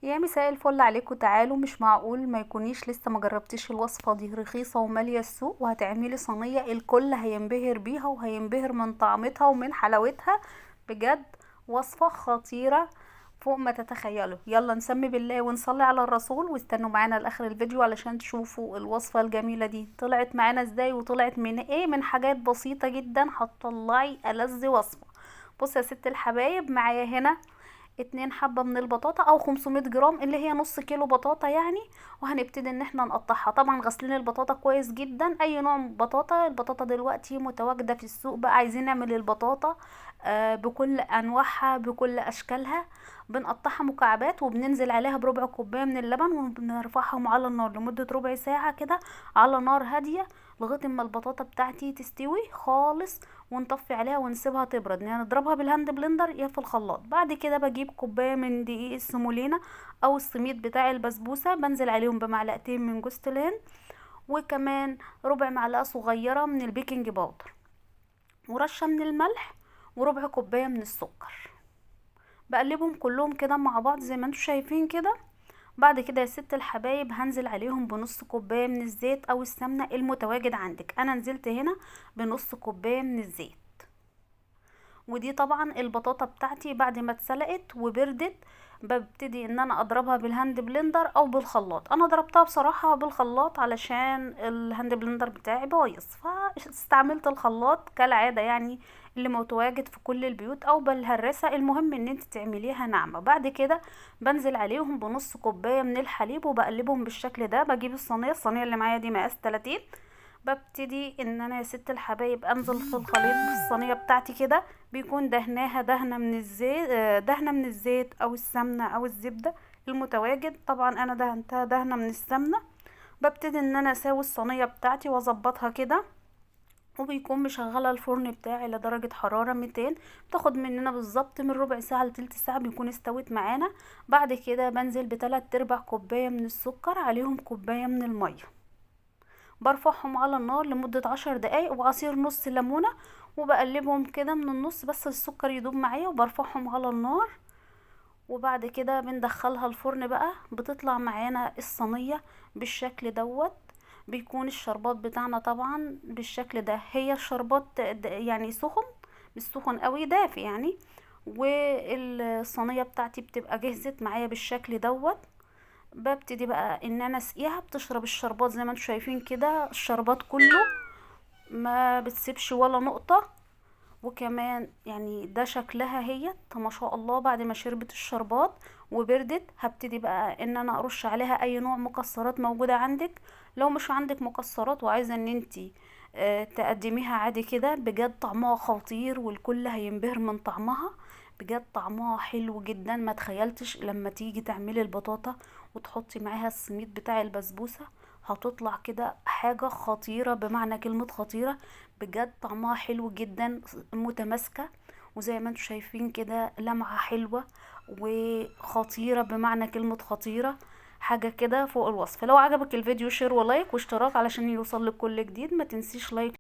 يا مساء الفل عليكم. تعالوا، مش معقول ما يكونيش لسه ما جربتيش الوصفة دي، رخيصة وماليه السوق، وهتعملي صينية الكل هينبهر بيها وهينبهر من طعمتها ومن حلاوتها. بجد وصفه خطيرة فوق ما تتخيلوا. يلا نسمي بالله ونصلي على الرسول، واستنوا معانا لاخر الفيديو علشان تشوفوا الوصفة الجميلة دي طلعت معانا ازاي، وطلعت من ايه، من حاجات بسيطة جدا هتطلعي ألذ وصفه. بصوا يا ست الحبايب، معايا هنا 2 حبة من البطاطا او 500 جرام اللي هي نص كيلو بطاطا يعني، وهنبتدي ان احنا نقطعها. طبعا غسلين البطاطا كويس جدا، اي نوع بطاطا، البطاطا دلوقتي متواجدة في السوق بقى، عايزين نعمل البطاطا بكل انواعها بكل اشكالها. بنقطعها مكعبات وبننزل عليها بربع كوباية من اللبن، وبنرفعهم على النار لمدة ربع ساعة كده على نار هادية لغاية اما البطاطا بتاعتي تستوي خالص، ونطفي عليها ونسيبها تبرد، يعني نضربها بال hand blender يا في الخلاط. بعد كده بجيب كوباية من دقيق السمولينا او السميد بتاع البسبوسه، بنزل عليهم بمعلقتين من جوز الهند، وكمان ربع معلقه صغيرة من ال baking powder، ورشه من الملح، وربع كوباية من السكر. بقلبهم كلهم كده مع بعض زي ما انتم شايفين كده. بعد كده يا ست الحبايب هنزل عليهم بنص كوباية من الزيت او السمنة المتواجد عندك. انا نزلت هنا بنص كوباية من الزيت، ودي طبعا البطاطا بتاعتي بعد ما اتسلقت وبردت ببتدي ان انا اضربها بال hand blender او بالخلاط. انا ضربتها بصراحة بالخلاط علشان ال hand blender بتاعي بايظ، فاستعملت الخلاط كالعادة يعني اللي متواجد في كل البيوت، او بالهرسه. المهم ان انت تعمليها ناعمة. بعد كده بنزل عليهم بنص كوباية من الحليب وبقلبهم بالشكل ده. بجيب الصينية اللي معايا دي مقاس 30، ببتدي ان انا يا ست الحبايب انزل في الخليط بالصينيه بتاعتي كده، بيكون دهناها دهنه من الزيت، دهنه من الزيت او السمنة او الزبدة المتواجد. طبعا انا دهنتها دهنه من السمنة. ببتدي ان انا اساوي الصينية بتاعتي واظبطها كده، وبيكون مشغله الفرن بتاعي لدرجة حرارة 200. بتاخد مننا بالظبط من ربع ساعة لتلت ساعة بيكون استوت معانا. بعد كده بنزل بتلات ارباع كوباية من السكر، عليهم كوباية من المية، برفعهم على النار لمدة 10 دقايق، وعصير نص ليمونة، وبقلبهم كده من النص بس السكر يدوب معايا، وبرفعهم على النار. وبعد كده بندخلها الفرن بقى، بتطلع معانا الصينية بالشكل دوت. بيكون الشربات بتاعنا طبعا بالشكل ده، هي الشربات يعني سخن، مش سخن قوي، دافي يعني. والصينية بتاعتي بتبقى جهزت معايا بالشكل دوت. ببتدي بقى ان انا اسقيها، بتشرب الشربات زي ما انتم شايفين كده، الشربات كله ما بتسيبش ولا نقطة. وكمان يعني ده شكلها هي ما شاء الله بعد ما شربت الشربات وبردت. هبتدي بقى ان انا ارش عليها اي نوع مكسرات موجودة عندك. لو مش عندك مكسرات وعايزة ان انتي تقدميها عادي كده، بجد طعمها خطير والكل هينبهر من طعمها. بجد طعمها حلو جدا، ما تخيلتش لما تيجي تعملي البطاطا وتحطي معاها السميد بتاع البسبوسة هتطلع كده حاجة خطيرة بمعنى كلمة خطيرة. بجد طعمها حلو جدا، متماسكة، وزي ما انتم شايفين كده لمعة حلوة وخطيرة بمعنى كلمة خطيرة، حاجة كده فوق الوصف. لو عجبك الفيديو share و like واشتراك علشان يوصل لك كل جديد. ما تنسيش like.